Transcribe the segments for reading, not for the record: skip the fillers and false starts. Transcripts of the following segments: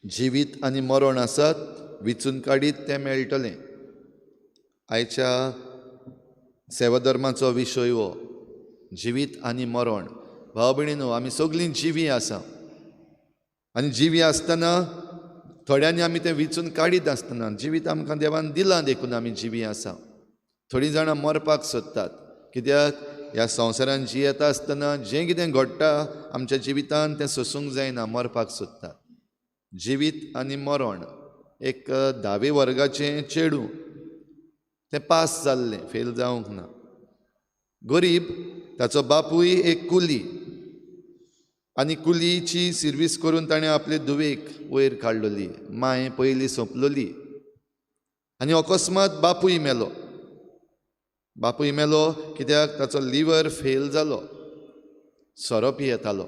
जिवीत आनी मरण आसात, विचून काडीत तें मेळटलें. आयच्या सेवाधर्माचो विशय हो जिवीत आनी मरण. भाव भयणीनो, आमी सगळीं जिवीं आसा आनी जिवीं आसतना थोड्यांनी आमी तें विचून काडीत आसतना जिवीत आमकां देवान दिलां देखून आमी जिवीं आसा. थोडीं जाणां मरपाक सोदतात, कित्याक ह्या संवसारान जियेता आसतना जें कितें घडटा आमच्या जिवितान तें सोसूंक जायना, मरपाक सोदतात. जिवीत आनी मरण. एक धावे वर्गाचें चेडूं तें पास जाल्लें, फेल जावंक ना. गरीब, ताचो बापूय एक कुली आनी कुलीची सिर्वीस करून ताणें आपले धुवेक वयर काडलोली. मांय पयलीं सोंपलोली आनी अकस्मात बापूय मेलो. बापूय मेलो कित्याक ताचो लिवर फेल जालो, सोरो पियेतालो.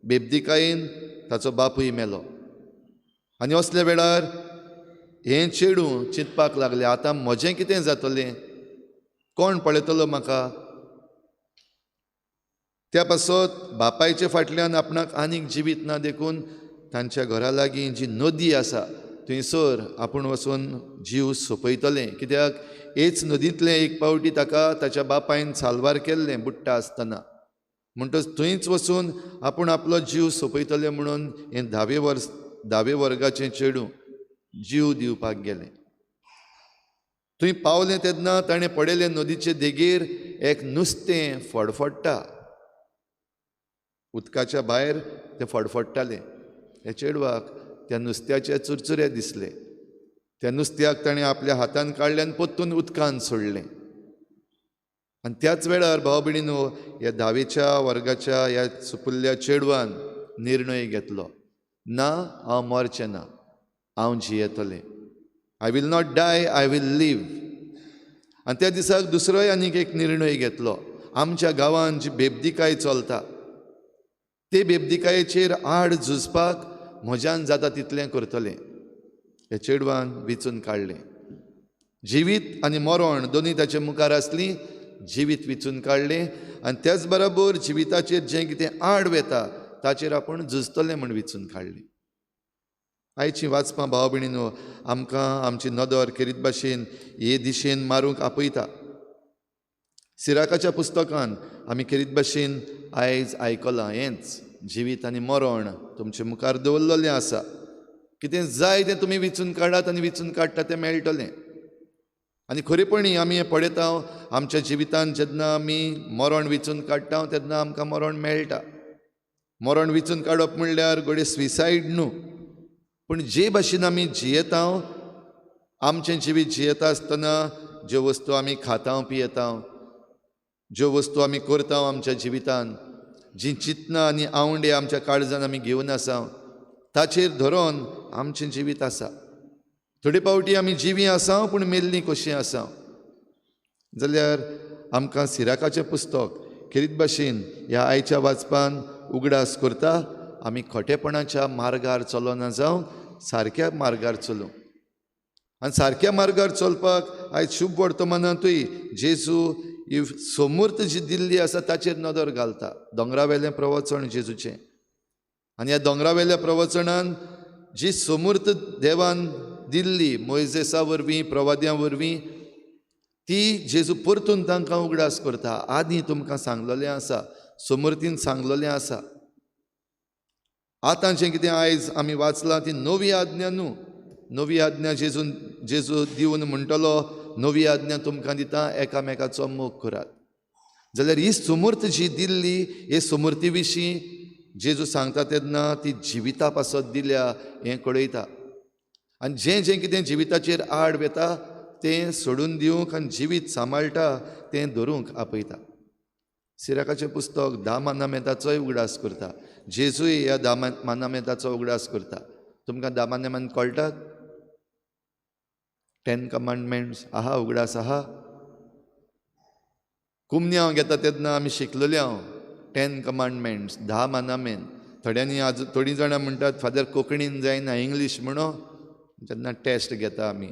बेबदिकायेन ताचो बापूय मेलो आनी असल्या वेळार हें चेडूं चिंतपाक लागलें, आतां म्हजें कितें जातलें, कोण पळयतलो म्हाका. त्या पासत बापायचे फाटल्यान आपणाक आनीक जिवीत ना देखून तांच्या घरा लागीं जी नदी आसा थंयसर आपूण वचून जीव सोंपयतलें, कित्याक हेच नदींतलें एक पावटी ताका ताच्या बापायन साल्वार केल्लें बुडटा आसतना. म्हणटच थंयच वचून आपूण आपलो जीव सोंपयतलें म्हणून हें धावे वर्गाचें चेडूं जीव दिवपाक गेलें. थंय पावलें तेन्ना ताणें पळयलें नदीचे देगेर एक नुस्तें फडफडटा, उदकाच्या भायर तें फडफडटालें. ह्या चेडवाक त्या नुस्त्याचे चुरचुरे दिसले. त्या नुस्त्याक ताणें आपल्या हातान काडलें आनी परतून उदकान सोडलें. आनी त्याच वेळार भाव भयणीनो, ह्या धावेच्या वर्गाच्या ह्या सुपुल्ल्या चेडवान निर्णय घेतलो, ना हांव मरचें ना, हांव जियेतलें. I will not die, I will live. आनी त्या दिसाक दुसरोय आनीक एक निर्णय घेतलो. आमच्या गांवांत जी बेबदिकाय चलता ते बेबदिकायेचेर आड झुजपाक म्हज्यान जाता तितलें करतलें. ह्या चेडवान विचून काडलें. जिवीत आनी मरण दोनूय ताचे मुखार आसलीं. जिवीत विचून काडलें आनी त्याच बरोबर जिविताचेर जें कितें आड वेता ताचेर आपूण झुजतलें म्हूण विचून काडलें. आयची वाचपां भाव भयणीनो आमकां आमची नदर खेरीत भाशेन हे दिशेन मारूंक आपयता. सिराकाच्या पुस्तकान आमी खेरीत भाशेन आयज आयकलां हेंच, जिवीत आनी मरण तुमचे मुखार दवरलेलें आसा. कितें जाय तें तुमी विचून काडात आनी विचून काडटा तें मेळटलें. आनी खरेपणी आमी हें पळयता आमच्या जिवितांत जेन्ना आमी मरण विचून काडटा तेन्ना आमकां मरण मेळटा. मरण विचून काडप म्हणल्यार घडये सुसायड न्हू, पूण जे भाशेन आमी जियेता, आमचें जिवीत जियेता आसतना ज्यो वस्तू आमी खाता पियेता, ज्यो वस्तू आमी करता आमच्या जिवितान, जीं चिंतनां आनी आवंडे आमच्या काळजान आमी घेवन आसा ताचेर धरून आमचें जिवीत आसा. थोडे फावटी आमी जिवीं आसा पूण मेल्लीं कशीं आसा. जाल्यार आमकां सिराकाचें पुस्तक खेरीत भाशेन ह्या आयच्या वाचपान उगडास करता, आमी खोटेपणाच्या मार्गार चलना जावन सारक्या मार्गार चलूं. आनी सारक्या मार्गार चलपाक आयज शुभ वर्तमानांतूय जेजू ही समूर्त जी दिल्ली आसा ताचेर नदर घालता. दोंगरावेलें प्रवचन जेजूचें, आनी ह्या दोंगरावेल्या प्रवचनान जी समूर्त देवान दिल्ली मोयजेसा वरवीं, प्रवाद्यां वरवीं, ती जेजू परतून तांकां उगडास करता. आदीं तुमकां सांगलेलें आसा, समूर्तीन सांगलेलें आसा. आतां जें कितें आयज आमी वाचलां ती नवी आज्ञा न्हू. नवी आज्ञा जेजू दिवन म्हणटलो, नवी आज्ञा तुमकां दिता, एकामेकाचो मोग करात. जाल्यार ही समूर्त जी दिल्ली, हे समूर्ती विशीं जेजू सांगता तेन्ना ती जिविता पासत दिल्या हें कळयता. आनी जें जें कितें जिविताचेर आड वेता तें सोडून दिवंक आनी जिवीत सांबाळटा तें धरूंक आपयता. सिराकाचें पुस्तक 10 मानामेताचोय उगडास करता. जेजूय ह्या 10 मानामेताचो उगडास करता. तुमकां 10 मानामेंत कळटात? 10 कमांडमेंट्स आहा, उगडास आहा. कुमन्यांव घेता तेन्ना आमी शिकलेले हांव 10 कमांडमेंट्स, 10 मानामेंत. थोड्यांनी आज थोडीं जाणां म्हणटात, फादर कोंकणीन जायना, इंग्लीश म्हणो. जेन्ना टेस्ट घेता आमी,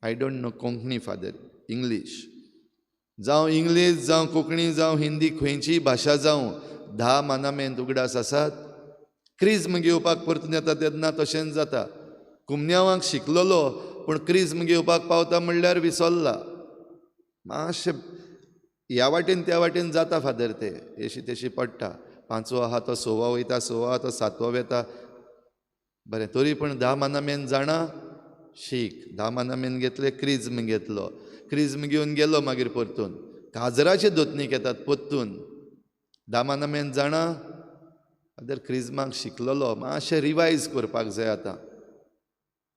I don't know Konkani father, English जावं, इंग्लीश जावं, कोंकणी जावं, हिंदी, खंयचीय भाशा जावं, 10 मानामेंत उगडास आसात. क्रिज्म घेवपाक परतून येता तेन्ना तशेंच जाता. कुमन्यांवाक शिकलेलो पूण क्रिज्म घेवपाक पावता म्हणल्यार विसरला. मातशें ह्या वाटेन त्या वाटेन जाता फादर, ते येशी तेशी पडटा. पांचवो आहा तो सवो वयता, सवो आहा तो सातवो वेता. बरें, तरी पूण 10 मानामेन जाणा शीक. 10 मानामेन घेतले, क्रिज्म घेतलो, क्रिज्म घेवन गेलो. मागीर परतून काजराचे दोतनीक येतात परतून. 10 मानामेन जाणा फादर, क्रिज्माक शिकलेलो, मातशें रिवायज करपाक जाय. आतां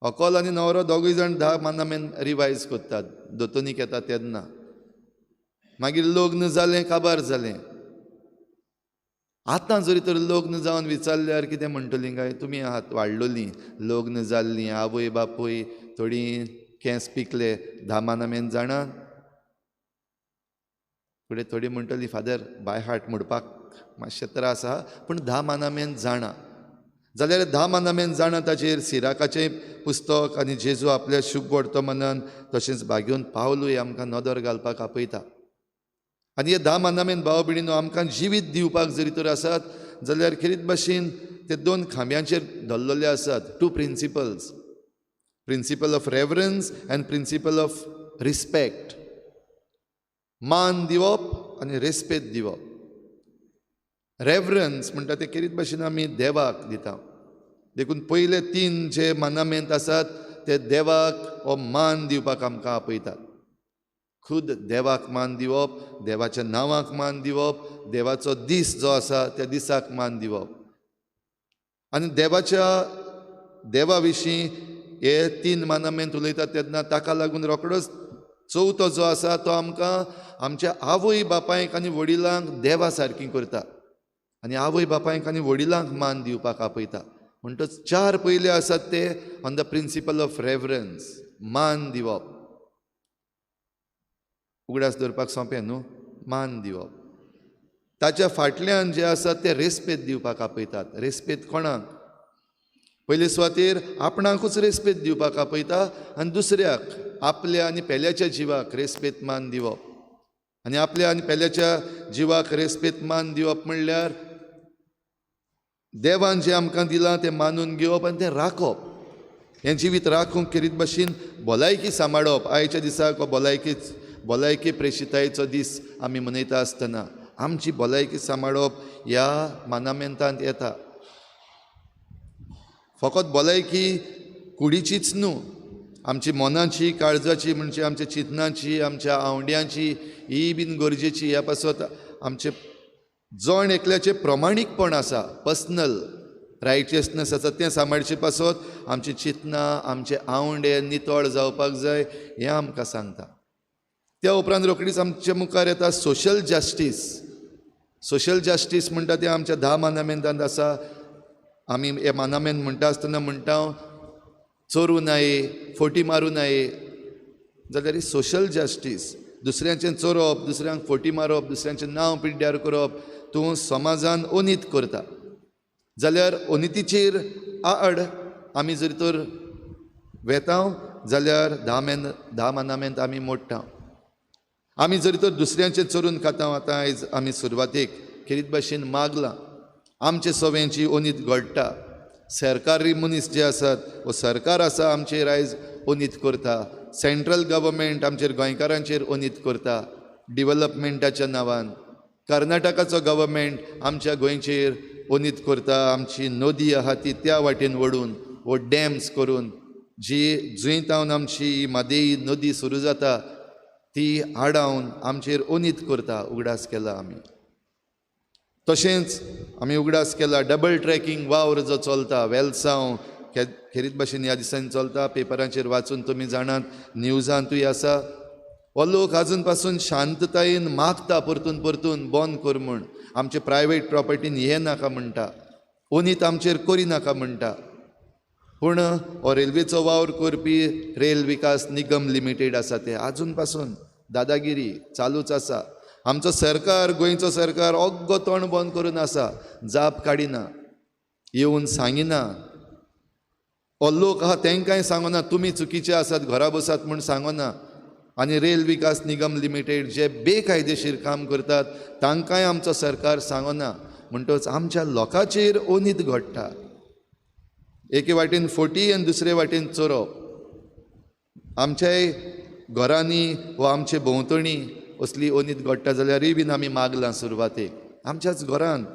अकोल आनी न्हवरो दोगूय जाण 10 मानामेन रिवायज करतात दोतोनीक येता तेन्ना. मागीर लग्न जालें, काबार जालें. आतां जरी तर लग्न जावन विचारल्यार कितें म्हणटलीं काय, तुमी आहात वाडलोलीं, लग्न जाल्लीं, आवय बापूय थोडीं केंस पिकले, 10 मानामेन जाणा. फुडें थोडीं म्हणटलीं फादर बाय हार्ट म्हणपाक मातशें त्रास आहा, पूण 10 मानामेन जाणा. जाल्यार 10 मानामेन जाणा ताचेर सिराकाचें पुस्तक आनी जेजू आपल्या शुभ वर्तमानान तशेंच बागेवन पावलूय आमकां नदर घालपाक आपयता. आनी हे 10 मानामेन भाव भयणीनो आमकां जिवीत दिवपाक जरी तर आसात जाल्यार खेरीत भाशेन ते 2 खांब्यांचेर धरलेले आसात. 2 principles, principle of reverence and principle of respect. मान दिवप आनी रेस्पेद दिवप. रेवरन्स म्हणटा ते खेरीत भाशेन आमी देवाक दिता. देखून पयले 3 जे मानामेंत आसात ते देवाक हो मान दिवपाक आमकां आपयतात. खुद देवाक मान दिवप, देवाच्या नांवाक मान दिवप, देवाचो दीस जो आसा त्या दिसाक मान दिवप. आनी देवाच्या देवा विशीं हे 3 मानामेंत उलयतात तेन्ना ताका लागून रोकडोच चवथो जो आसा तो आमकां आमच्या आवय बापायक आनी वडिलांक देवा सारकी करता आनी आवय बापायक आनी वडिलांक मान दिवपाक आपयता. म्हणटच 4 पयले आसात ते on the principle of reverence, मान दिवप. उगडास दवरपाक सोंपें न्हू, मान दिवप. ताच्या फाटल्यान जे आसात ते रेस्पेद दिवपाक आपयतात. रेस्पेद कोणाक? पयले सुवातेर आपणाकूच रेस्पेद दिवपाक आपयता आनी दुसऱ्याक, आपल्या आनी पेल्याच्या जिवाक रेस्पेद मान दिवप. आनी आपल्या आनी पेल्याच्या जिवाक रेस्पेद मान दिवप म्हणल्यार देवान जें आमकां दिलां तें मानून घेवप आनी तें राखप. हें जिवीत राखूंक खेरीत भाशेन भलायकी सांबाळप. आयच्या दिसाक हो भलायकी प्रेशितायेचो दीस आमी मनयता आसतना आमची भलायकी सांबाळप ह्या मानामेंतांत येता. फकत भलायकी कुडीचीच न्हू, आमची मनाची, काळजाची, म्हणजे आमच्या चिंतनाची, आमच्या आवंड्यांची ही बीन गरजेची. ह्या पासत आमचे जण एकल्याचें प्रमाणीकपण आसा, पर्सनल रायचियसनस आसा, तें सांबाळचे पासत आमची चिंतनां, आमचे आवंडे नितळ जावपाक जाय हें आमकां सांगता. त्या उपरांत रोखडीच आमच्या मुखार येता सोशल जस्टीस. सोशल जस्टीस म्हणटा तें आमच्या 10 मानामेंतांत आसा. आमी हे मानामेंत म्हणटा आसतना म्हणटा चोरूं नये, फोटी मारूं नये. जाल्यार सोशल जस्टीस, दुसऱ्यांचें चोरप, दुसऱ्यांक फोटी मारप, दुसऱ्यांचें नांव पिड्ड्यार करप, तूं समाजान अनीत करता. जाल्यार अनितीचेर आड आमी जर तर वेता जाल्यार 10 मानामेंत आमी मोडटा. आमी जरी तर दुसऱ्यांचें चोरून खाता, आतां आयज आमी सुरवातेक खेरीत भाशेन मागलां, आमचे सव्यांची अनीत घडटा. सरकारी मनीस जे आसात वो सरकार आसा आमचेर आयज अनीत करता. सेंट्रल गव्हर्मेंट आमचेर, गोंयकारांचेर अनीत करता डिवलपमेंटाच्या नांवान. कर्नाटकाचो गव्हर्मेंट आमच्या गोंयचेर अनीत करता. आमची नदी आहा ती त्या वाटेन वडून वो डॅम्स करून जी जंय तावन आमची म्हादेई नदी सुरू जाता ती आडावन आमचेर अनीत करता. उगडास केला आमी. तशेंच आमी उगडास केला डबल ट्रॅकिंग वावर जो चलता वेलसांव खेरीत भाशेन ह्या दिसांनी चलता. पेपरांचेर वाचून तुमी जाणात, न्यूजांतूय आसा. हो लोक आजून पासून शांततायेन मागता परतून परतून बंद कर म्हूण, आमचे प्रायवेट प्रॉपर्टीन हे नाका म्हणटा, अनीत आमचेर करिनाका म्हणटा. पूण हो रेल्वेचो वावर करपी रेल विकास निगम लिमिटेड आसा ते आजून पासून दादागिरी चालूच आसा. आमचो सरकार, गोंयचो सरकार ओग्गो तोंड बंद करून आसा, जाप काडिना, येवन सांगिना. हो लोक आहा तेंकांय सांगना तुमी चुकीचे आसात, घरा बसात म्हूण सांगना. आनी रेल विकास निगम लिमिटेड जे बेकायदेशीर काम करतात तांकांय आमचो सरकार सांगना. म्हणटच आमच्या लोकांचेर अनीत घडटा. एके वाटेन फोटी आनी दुसरे वाटेन चोरप. आमच्याय घरांनी वा आमचे भोंवतणी असली अनीत घडटा जाल्यारूय बीन आमी मागलां सुरवातेक. आमच्याच घरान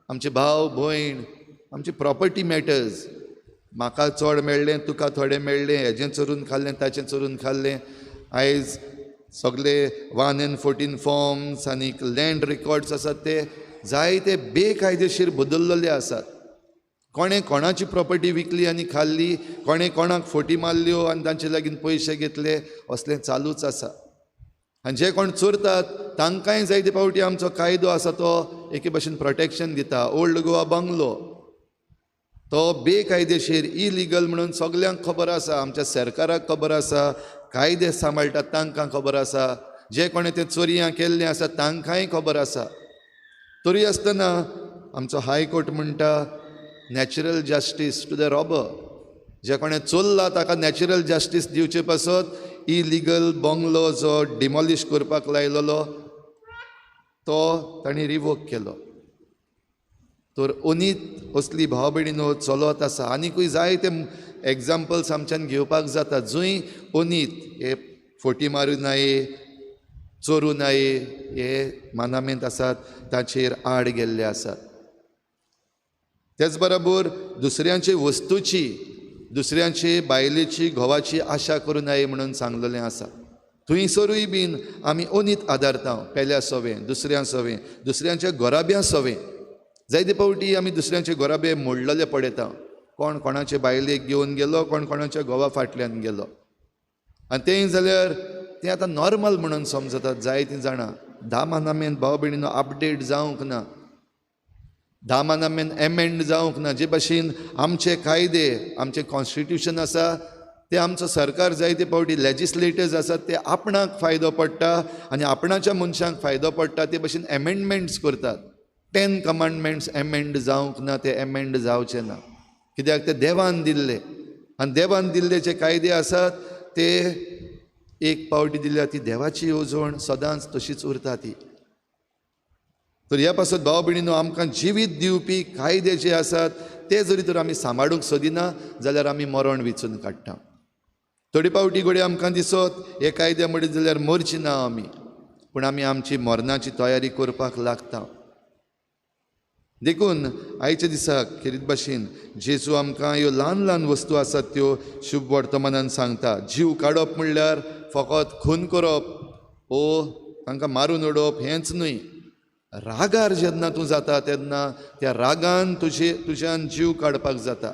आमचे भाव भयण, आमची प्रॉपर्टी मॅटर्स, म्हाका चड मेळ्ळें तुका थोडें मेळ्ळें, हेजें चोरून खाल्लें ताचें चोरून खाल्लें. आयज सगळे 1 and 14 forms आनी लँड रिकॉर्ड्स आसात ते जायते बेकायदेशीर बदल्लेले आसात. कोणें कोणाची प्रॉपर्टी विकली आनी खाल्ली, कोणें कोणाक फोटी मारल्यो आनी तांचे लागीं पयशे घेतले, असलें चालूच आसा. आनी जे कोण चोरतात तांकांय जायते फावटी आमचो कायदो आसा तो एके भशेन प्रोटेक्शन दिता. ओल्ड गोवा बंगलो तो बेकायदेशीर इलिगल म्हणून सगल्यांक खबर आसा, आमच्या सरकाराक खबर आसा, कायदे सांबाळटात तांकां खबर आसा, जे कोणें ते चोरयां केल्लें आसा तांकांय खबर आसा. तरी आसतना आमचो हायकोर्ट म्हणटा natural justice to the robber. जे कोणें चोरला ताका नॅचरल जस्टीस दिवचे पासत इलिगल बंगलो जो डिमॉलिश करपाक लायलेलो तो तांणी रिवोक केलो. तर अनीत असली भाव भयणीनो चलत आसा. आनीकूय जायते एग्जाम्पल्स आमच्यान घेवपाक जाता जंय अनीत हे फोटी मारूं नये, चोरूं नये हे मानामेंत आसात ताचेर आड गेल्ले आसात. तेच बरोबर दुसऱ्यांचे वस्तूची, दुसऱ्यांचे बायलेची, घोवाची आशा करूं नये म्हणून सांगलेलें आसा. थंयसरूय बीन आमी अनीत आदारता, पेल्या सवें, दुसऱ्यां सवें, दुसऱ्यांच्या घराब्यां सवें. जायते फावटी आमी दुसऱ्यांचे घराबे मोडलेले पळयता. कोण कोणाचे बायलेक घेवन गेलो, कोण कोणाच्या घोवा फाटल्यान गेलो. आनी तें जाल्यार तें आतां नॉर्मल म्हणून समजतात जायतीं जाणां. 10 मानामेन भाव भयणीनो अपडेट जावंक ना, 10 मानामेन एमेंड जावंक ना. जे भाशेन आमचे कायदे, आमचें कॉन्स्टिट्यूशन आसा ते आमचो सरकार जायते फावटी लेजिस्लेटर्स आसात ते आपणाक फायदो पडटा आनी आपणाच्या मनशांक फायदो पडटा ते भाशेन एमेंडमेंट्स करतात. 10 कमांडमेंट्स एमेंड जावंक ना, ते एमेंड जावचे ना, कित्याक ते देवान दिल्ले. आनी देवान दिल्ले जे कायदे आसात ते एक पावटी दिल्या ती देवाची येवजण सदांच तशीच उरता ती. तर ह्या पासत भाव भयणीनो आमकां जिवीत दिवपी कायदे जे आसात ते जरी तर आमी सांबाळूंक सोदिना जाल्यार आमी मरण विचून काडटा. थोडी फावटी घडये आमकां दिसत हे कायदे म्हणीत जाल्यार मरची ना आमी, पूण आमी आमची मरणाची तयारी करपाक लागता. देखून आयच्या दिसाक खेरीत भाशेन जेजू आमकां ह्यो ल्हान ल्हान वस्तू आसात त्यो शुभ वर्तमानान सांगता. जीव काडप म्हणल्यार फकत खून करप ओ तांकां मारून उडोवप हेंच न्हय. रागार जेन्ना तूं जाता तेन्ना त्या रागान तुज्यान जीव काडपाक जाता.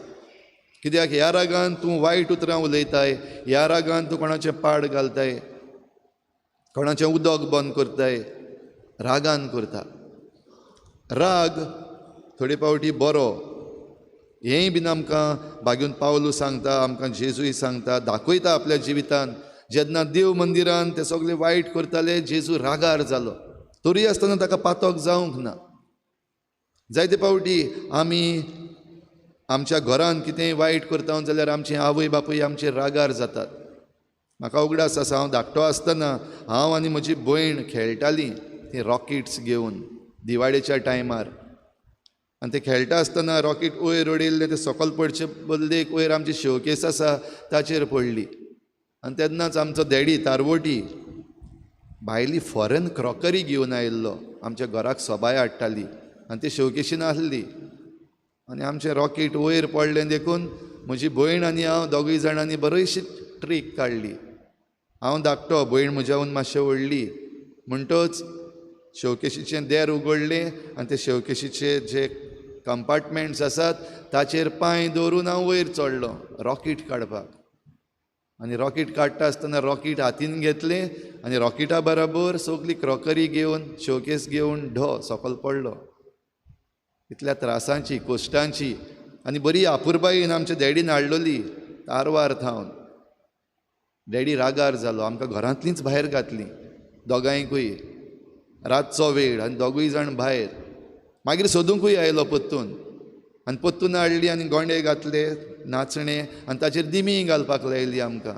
कित्याक ह्या रागान तूं वायट उतरां उलयताय, ह्या रागान तूं कोणाचें पाड घालताय, कोणाचें उदक बंद करताय, रागान करता. राग थोडे फावटी बरो हेंय बीन आमकां बागेवन पावलू सांगता, आमकां जेजूय सांगता, दाखयता आपल्या जिवितान. जेन्ना देव मंदिरान ते सगळे वायट करताले जेजू रागार जालो, तरी आसतना ताका पातक जावंक ना. जायते फावटी आमी आमच्या घरान कितेंय वायट करता जाल्यार आमची आवय बापूय आमचेर रागार जातात. म्हाका उगडास आसा, हांव धाकटो आसतना हांव आनी म्हजी भयण खेळटालीं ती रॉकेट्स घेवन दिवाळेच्या टायमार. आनी ते खेळटा आसतना रॉकेट वयर उडयल्लें तें सकयल पडचे बदलेक वयर आमची शोकेस आसा ताचेर पडली. आनी तेन्नाच आमचो डॅडी तारवोटी भायली फॉरेन क्रॉकरी घेवन आयिल्लो, आमच्या घराक सोबाय हाडटाली आनी ती शोकेशीन आसली. आनी आमचें रॉकेट वयर पडलें देखून म्हजी भयण आनी हांव दोगूय जाणांनी बरीशी ट्रीक काडली. हांव धाकटो, भयण म्हज्याहून मातशें व्हडली, म्हणटच शोकेशीचें देर उगडलें आनी ते शोकेशीचे जे कंपार्टमेंट्स आसात ताचेर पांय दवरून हांव वयर चडलो रॉकेट काडपाक. आनी रॉकेट काडटा आसतना रॉकेट हातीन घेतलें आनी रॉकेटा बराबर सगली क्रॉकरी घेवन शोकेस घेवन ढो सकयल पडलो. इतल्या त्रासांची, कश्टांची आनी बरी आपुरबायेन आमच्या डॅडीन हाडलोली तारवार थावन. डॅडी रागार जालो, आमकां घरांतलींच भायर घातलीं दोगांयकूय. रातचो वेळ आनी दोगूय जाण भायर. मागीर सोदूंकूय आयलो परतून आनी परतून हाडली आनी गोंडे घातले, नाचणे आनी ताचेर दिमी घालपाक लायली आमकां.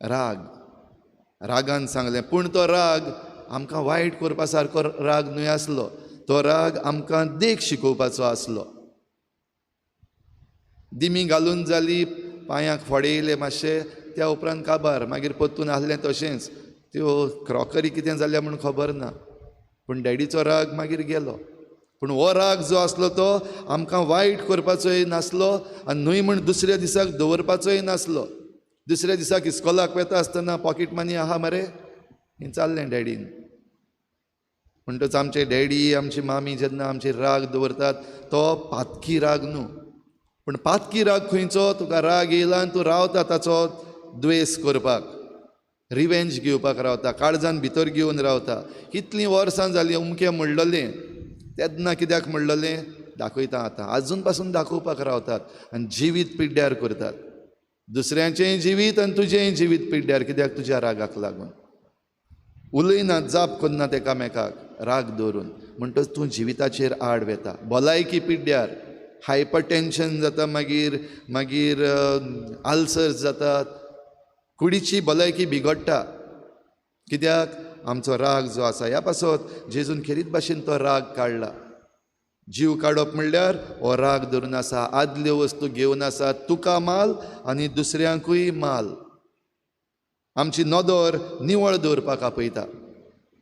राग, रागान सांगलें, पूण तो राग आमकां वायट करपा सारको राग न्हय आसलो. तो राग आमकां देख शिकोवपाचो आसलो. दिमी घालून जाली, पांयांक फोडे येयले मातशे, त्या उपरांत काबार. मागीर परतून आहलें तशेंच, त्यो क्रॉकरी कितें जाल्या म्हूण खबर ना. पूण डॅडीचो राग मागीर गेलो. पूण हो राग जो आसलो तो आमकां वायट करपाचोय नासलो आनी न्हय म्हूण दुसऱ्या दिसाक दवरपाचोय नासलो. दुसऱ्या दिसाक इस्कोलाक वता आसतना पॉकेट मनी आहा मरे, हें चाललें डॅडीन. म्हणटच आमचे डॅडी, आमची मामी जेन्ना आमचे राग दवरतात तो पातकी राग न्हू. पूण पातकी राग खंयचो? तुका राग येयला आनी तूं रावता ताचो द्वेस करपाक, रिवेंज घेवपाक रावता, काळजान भितर घेवन रावता. कितलीं वर्सां जालीं अमकें म्हणलेलें, तेन्ना कित्याक म्हणलेलें दाखयता आतां, आजून पासून दाखोवपाक रावतात आनी जिवीत पिड्ड्यार करतात. दुसऱ्यांचेंय जिवीत आनी तुजेंय जिवीत पिड्ड्यार. कित्याक? तुज्या रागाक लागून. उलयनात, जाप करनात एकामेकाक राग दवरून. म्हणटच तूं जिविताचेर आड वेता. भलायकी पिड्ड्यार, हायपर टेंशन जाता, मागीर मागीर आल्सर्स जातात, कुडीची भलायकी बिगडटा. कित्याक? आमचो राग जो आसा. ह्या पासत जेजून खेरीत भाशेन तो राग काडला. जीव काडप म्हणल्यार हो राग धरून आसा, आदल्यो वस्तू घेवन आसा, तुका माल आनी दुसऱ्यांकूय माल. आमची नदर निवळ दवरपाक आपयता.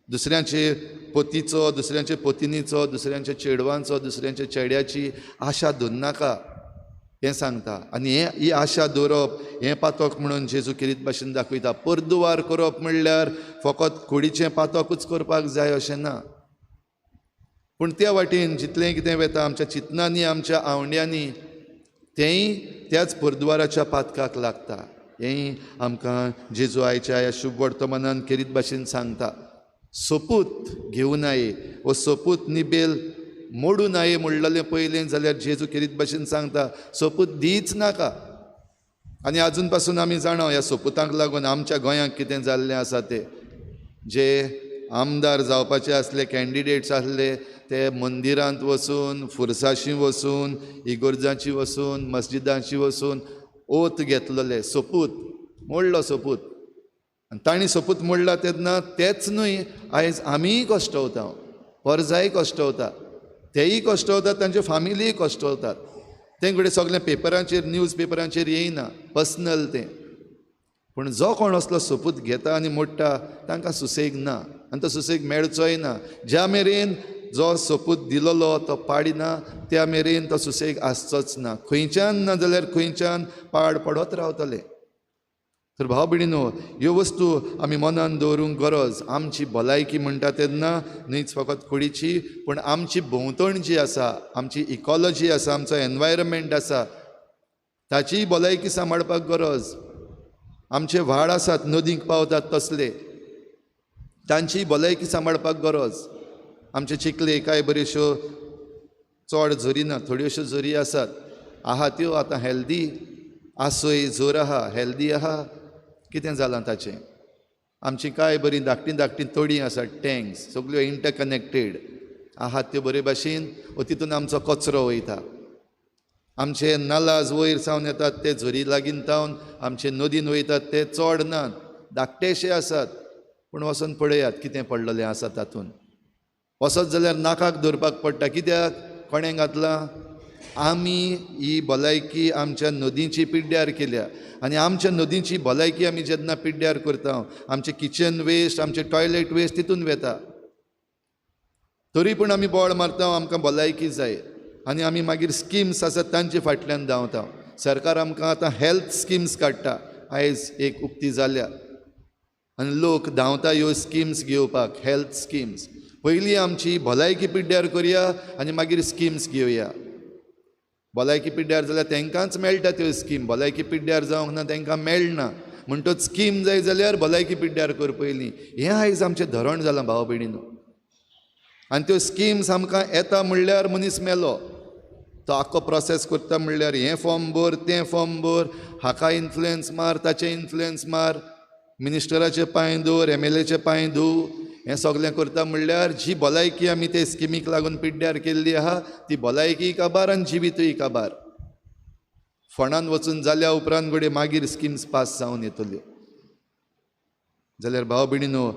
दुसऱ्यांचे पोतीचो, दुसऱ्यांचे पोतिनीचो, दुसऱ्यांच्या चेडवांचो, दुसऱ्यांच्या चेड्याची आशा दवरनाका हें सांगता. आनी हें ही आशा दवरप हें पातक म्हणून जेजू खेरीत भाशेन दाखयता. परदुवार करप म्हणल्यार फकत कुडीचें पातकूच करपाक जाय अशें ना, पूण त्या वाटेन जितलें कितें वेता आमच्या चिंतनांनी, आमच्या आवंड्यांनी, तेंय त्याच परदुवाराच्या पातकाक लागता. हेंय आमकां जेजू आयच्या ह्या शुभ वर्तमानान खेरीत भाशेन सांगता. सोपूत घेवं नये वो सोपूत निबेल मोडू नये म्हणलेलें पयलें जाल्यार जेजू खेरीत भाशेन सांगता सोपूत दीच नाका. आनी आजून पासून आमी जाणा ह्या सोपुतांक लागून आमच्या गोंयांक कितें जाल्लें आसा तें. जे आमदार जावपाचे आसले, कॅन्डिडेट्स आसले, ते मंदिरांत वचून, फुरसाशी वचून, इगोर्जांची वचून, मस्जिदांची वचून ओत घेतलेले, सोपूत मोडलो सोपूत. आनी तांणी सोपूत मोडला तेन्ना तेच न्हय, आयज आमीय कश्टवता, परजाय कश्टवता, तेय कश्टवतात, तांच्यो फामिलीय कश्टवतात. तें घडये सगळें पेपरांचेर, न्यूज पेपरांचेर येयना, पर्सनल तें. पूण जो कोण असलो सोपूत घेता आनी मोडटा तांकां सुसेग ना, आनी तो सुसेग मेळचोय ना. ज्या मेरेन जो सोपूत दिलोलो तो पाडिना त्या मेरेन तो सुसेग आसचोच ना. खंयच्यान ना जाल्यार खंयच्यान पाड पडत रावतले. तर भाव भयणीनो, ह्यो वस्तू आमी मनान दवरूंक गरज. आमची भलायकी म्हणटा तेन्ना न्हयच फकत कुडीची, पूण आमची भोंवतण जी आसा, आमची इकॉलॉजी आसा, आमचो एनवायरमेंट आसा, ताचीय भलायकी सांबाळपाक गरज. आमचे व्हाळ आसात, नदींक पावतात तसले, तांची भलायकी सांबाळपाक गरज. आमचे चिखले कांय बऱ्योश्यो चड झरी ना, थोड्योश्यो झरी आसात, आहा त्यो आतां हेल्दी आसोय जोर आहा, हेल्दी आहा. कितें जालां ताचें? आमची कांय बरीं धाकटीं धाकटीं तोडीं आसात, टँक्स सगल्यो इंटरकनॅक्टेड आहात त्यो बरे भाशेन, वो तितून आमचो कचरो वयता. आमचे नलाज वयर सावन येतात ते झरी लागीं तावन आमचे नदीन वयतात, ते चड नात, धाकटेशे आसात, पूण वचोन पळयात कितें पडलेलें आसा तातूंत. वचत जाल्यार नाकाक धरपाक पडटा. कित्याक? कोणें घातलां? आमी ही भलायकी आमच्या नदीची पिड्ड्यार केल्या. आनी आमच्या नदीची भलायकी आमी जेन्ना पिड्ड्यार करता, आमचें किचन वेस्ट, आमचें टॉयलेट वेस्ट तितून वेता, तरी पूण आमी बोळ मारता, आमकां भलायकी जाय. आनी आमी मागीर स्किम्स आसात तांचे फाटल्यान धांवता. सरकार आमकां आतां हेल्थ स्किम्स काडटा, आयज एक उक्ती जाल्या आनी लोक धांवता ह्यो स्किम्स घेवपाक. हेल्थ स्किम्स पयलीं आमची भलायकी पिड्ड्यार करया आनी मागीर स्किम्स घेवया. भलायकी पिड्ड्यार जाल्यार तांकांच मेळटा त्यो स्कीम, भलायकी पिड्ड्यार जावंक ना तांकां मेळना. म्हणटच स्कीम जाय जाल्यार भलायकी पिड्ड्यार कर पयलीं. हें आयज आमचें धरण जालां भाव भयणीनो. आनी त्यो स्किम्स आमकां येता म्हणल्यार मनीस मेलो, तो आख्खो प्रोसेस करता म्हणल्यार हें फॉर्म भर, तें फॉर्म भर, हाका इन्फ्लुयन्स मार, ताचें इन्फ्लुयन्स मार, मिनिस्टराचे पांय दवर, एमएलएचे पांय धूव, हें सगळें करता म्हणल्यार जी भलायकी आमी ते स्किमीक लागून पिड्ड्यार केल्ली आहा ती भलायकी काबार आनी जिवितूय काबार. फोंडान वचून जाल्या उपरांत घडये मागीर स्किम्स पास जावन येतल्यो. जाल्यार भाव भयणीनो,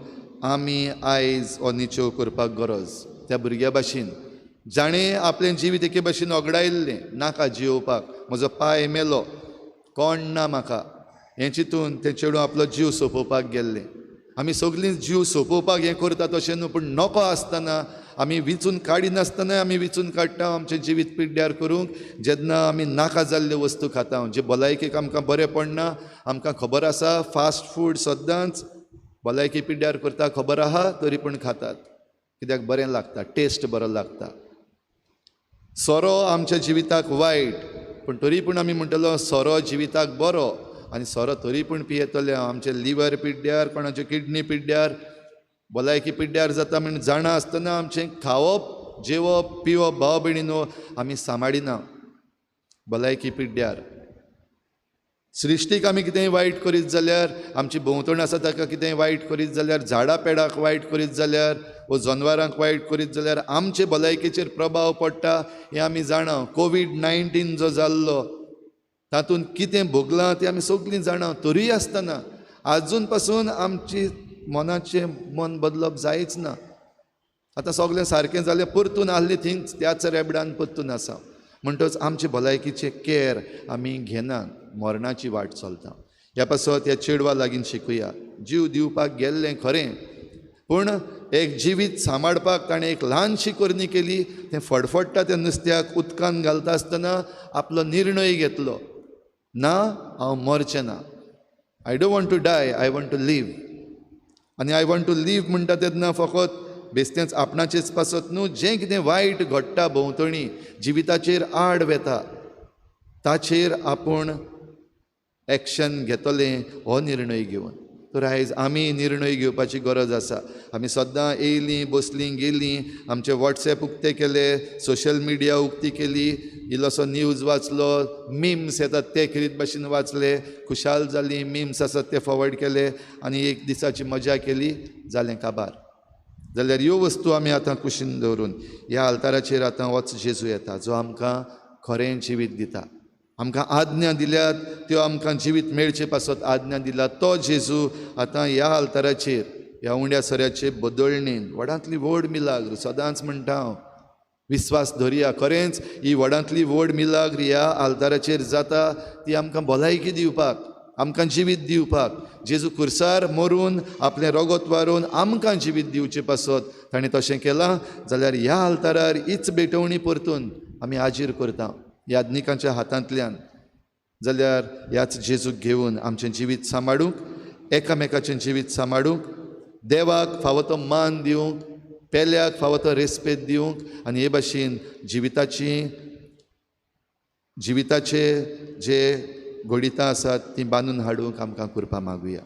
आमी आयज हो निचेव करपाक गरज. त्या भुरग्या भाशेन जाणें आपलें जिवीत एके भशेन ओगडायल्लें, नाका जियोवपाक, म्हजो पाय मेलो, कोण ना म्हाका, हें चिंतून तें चेडूं आपलो जीव सोंपोवपाक गेल्लें. आमी सगळीं जीव सोंपोवपाक हें करता तशें न्हू, पूण नको आसतना आमी विचून काडिनासतना आमी विचून काडटा आमचें जिवीत पिड्ड्यार करूंक. जेन्ना आमी नाका जाल्ल्यो वस्तू खाता, जे भलायकेक आमकां बरें पडना, आमकां खबर आसा फास्ट फूड सद्दांच भलायकी पिड्ड्यार करता, खबर आहा, तरी पूण खातात, कित्याक बरें लागता, टेस्ट बरो लागता. सोरो आमच्या जिविताक वायट, पूण तरी पूण आमी म्हणटलो सोरो जिविताक बरो, आनी सोरो तरी पूण पियेतले. आमचें लिवर पिड्ड्यार, कोणाच्यो किडनी पिड्ड्यार, भलायकी पिड्ड्यार जाता म्हण जाणा आसतना आमचें खावप, जेवप, पिवप भाव भयणीनो आमी सांबाळिना, भलायकी पिड्ड्यार. सृश्टीक आमी कितेंय वायट करीत जाल्यार, आमची भोंवतण आसा ताका कितेंय वायट करीत जाल्यार, झाडां पेडाक वायट करीत जाल्यार, वो जनवरांक वायट करीत जाल्यार आमचे भलायकेचेर प्रभाव पडटा हें आमी जाणा. कोवीड-19 जो जाल्लो तातूंत कितें भोगलां तें आमी सगळीं जाणा. तरीय आसतना आजून पासून आमची मनाचें मन बदलप जायच ना. आतां सगळें सारकें जालें, परतून आहलें थिंग त्याच रेबडान परतून आसा. म्हणटच आमचे भलायकीचें कॅर आमी घेनात, मरणाची वाट चलता. ह्या पासत ह्या चेडवा लागीं शिकुया. जीव दिवपाक गेल्लें खरें, पूण एक जिवीत सांबाळपाक ताणें एक ल्हानशी करणी केली. तें फडफडटा त्या नुस्त्याक उदकान घालता आसतना आपलो निर्णय घेतलो, ना हांव मरचें ना, I don't want to die, I want to live. आनी I want to leave म्हणटा तेन्ना फकत बेस्तेंच आपणाचेच पासत न्हू, जें कितें वायट घडटा भोंवतणी, जिविताचेर आड वेता, ताचेर आपूण एक्शन घेतलें हो निर्णय घेवन. तर आयज आमी निर्णय घेवपाची गरज आसा. आमी सद्दां येयलीं, बसलीं, गेलीं, आमचे वॉट्सएप उक्ते केले, सोशल मिडिया उक्ती केली, इल्लोसो न्यूज वाचलो, मिम्स येतात ते खेरीत भाशेन वाचले, खुशाल जालीं, मिम्स आसात ते फॉवर्ड केले आनी एक दिसाची मजा केली, जालें काबार. जाल्यार ह्यो वस्तू आमी आतां कुशीन दवरून ह्या आल्ताराचेर आतां वच जेजू येता, जो आमकां खरें जिवीत दिता. आमकां आज्ञा दिल्यात त्यो आमकां जिवीत मेळचे पासत आज्ञा दिला तो जेजू आतां ह्या आल्ताराचेर ह्या उंड्या सऱ्याचे बदलणेन व्हडांतली व्हड मिलाग्र, सदांच म्हणटा हांव, विस्वास धरया, खरेंच ही व्हडांतली व्हड मिलाग्र ह्या आल्ताराचेर जाता ती आमकां भलायकी दिवपाक, आमकां जिवीत दिवपाक. जेजू खुर्सार मरून आपलें रगत वारोवन आमकां जिवीत दिवचे पासत ताणें तशें केलां. जाल्यार ह्या आल्तारार हीच भेटवणी परतून आमी हाजीर करता याज्ञिकांच्या हातांतल्यान. जाल्यार ह्याच जेजूक घेवन आमचें जिवीत सांबाळूंक, एकामेकाचें जिवीत सांबाळूंक, देवाक फावो तो मान दिवंक, पेल्याक फावो तो रेस्पेद दिवंक, आनी हे भाशेन जिविताचे जे घडितां आसात तीं बांदून हाडूंक आमकां कृपा मागुया.